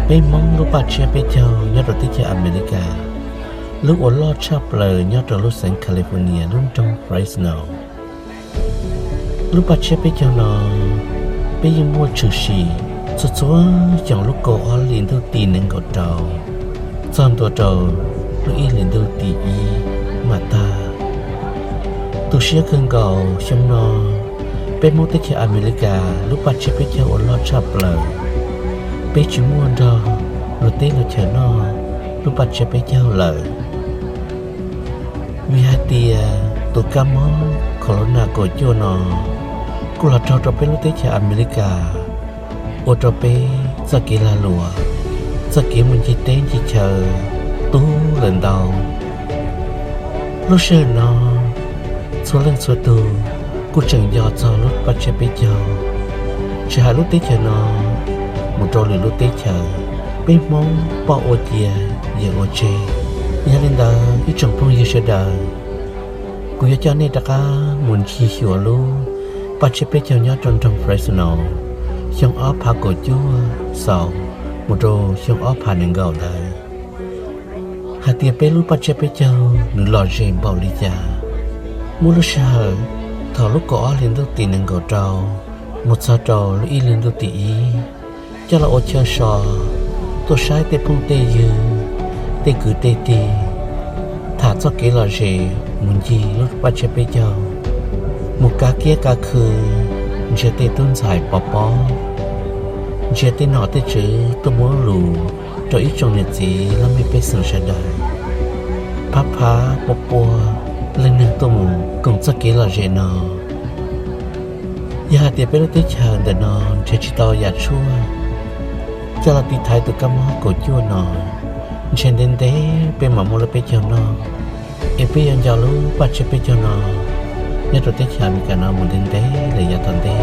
Peb Hmoob lub paj tsiab peb caug nyob rau teb chaws Amelikas, lub uas loj tshaj plaws nyob rau lub xeev California lub nroog Fresno. Lub paj tsiab peb caug no, peb yeej muaj tshwm sim txhua txhua xyoo lub kaum ob hlis ntuj tim nees nkaum rau txog ntua rau lub ib hlis ntuj tim ib mam tag. Tu siab kawg nkaus xyoo no, peb Hmoob teb chaws Amelikas lub paj tsiab peb caug uas loj tshaj plaws, peb tsis muaj nrog luag teb luag chaws noj lub paj tsiab peb caug lawm. Vim hais tias tus kab mob corona kaum cuaj no kuj los raug rau peb lub teb chaws Amelikas, ua rau peb txoj kev lag luam, txoj kev mus ncig teb ncig chaw tu lawm ntau. Lub sij hawm no, txhua leej txhua tus kuj tseem nco txog lub paj tsiab peb caug, tsis hais lub teb chaws no mus rau lwm lub teb chaws, peb Hmoob poj ua cia yawm ua tseg. Yog li ntawd ib tsoom phooj ywg sawv daws, kuv yuav coj nej rov qab mus ncig xyuas lub paj tsiab peb caug nyob rau nroog Fresno, xyoo ob phav kaum cuaj xaus mus rau xyoo ob phav nees nkaum ntawd, hais tias peb lub paj tsiab peb caug nws lom zem npaum li cas. Muaj lub sij hawm thaum lub kaum ob hlis ntuj tim nees nkaum rau mus txog rau lub ib hlis ntuj tim ib, coj los ua chaw so tuaj saib tej phooj tej ywg, tej kwv tej tij, tham txoj kev lom zem mus ncig lub paj tsiab peb caug, mus kav kiab kav khw, ntsia tej tub ntxhais pov pob, ntsia tej nom tej tswv tuaj muab lus rau ib tsoom niam txiv laj mej pej xeem sawv daws, phab phab pua pua leej neeg tuaj mus koom txoj kev lom zem no. Yog hais tias peb lub teb chaws ntawm no nrhiav tsis tau yam tshuaj coj los tiv thaiv tus kab mob kaum cuaj no, ntshe ntev ntev peb mam muaj lub peb caug noj, es peb yuav nco lub paj tsiab peb caug no nyob rau teb chaws Amelikas no mus ntev ntev lawm yav tom ntej.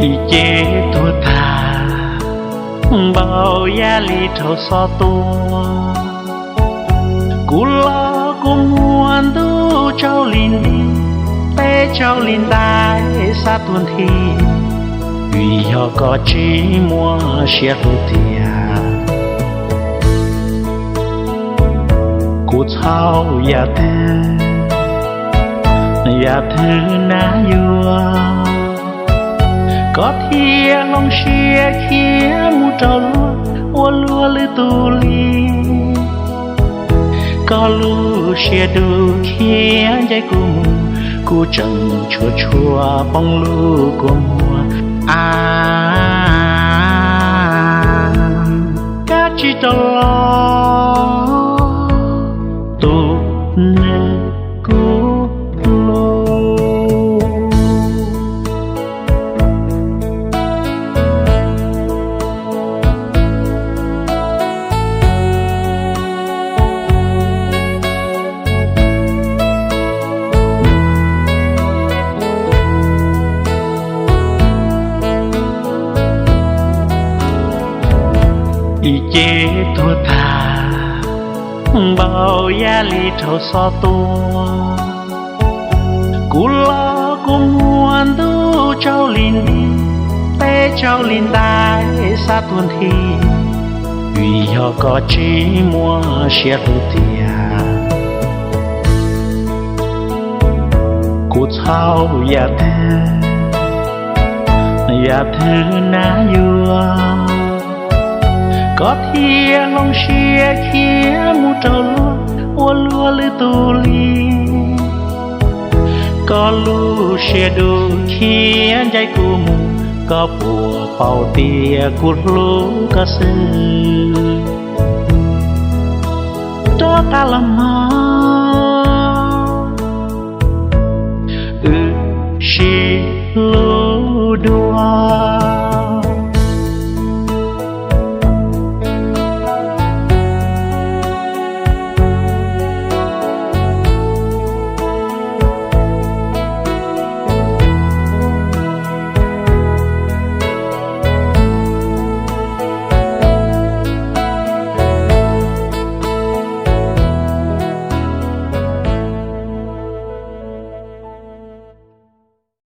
Li ces tuag tag, npaum yam li rhaub xob tua. Kuv los kuv muaj ntuj tsaus li nti, peb tsaus li ntais xav tuag nthi, vim yog koj tsis muaj siab hlub tiag. Kuv txhaum yam twg, yam twg na yuav, koj thiaj hloov siab khiav mus rau luag ua luag lwm tus li. Koj lub siab dub khiav ncaim kuv mus, kuv tseem tshuav tshuav poob lub kua muag. Ab, koj tsis rov los, tus neeg kuv hlub. Li ces tuag tag, npaum yam li rhaub xob tua. Kuv los kuv muaj ntuj tsaus li nti, peb tsaus li ntais xav tuag nthi, vim yog koj tsis muaj siab hlub tiag. Kuv txhaum yam twg, yam twg na yuav, koj thiaj hloov siab khiav mus rau luag ua luag lwm tus li. Koj lub siab dub khiav ncaim kuv mus, koj puas paub tias kuv hlub koj xwb. Rov qab los mog, wb sib hlub.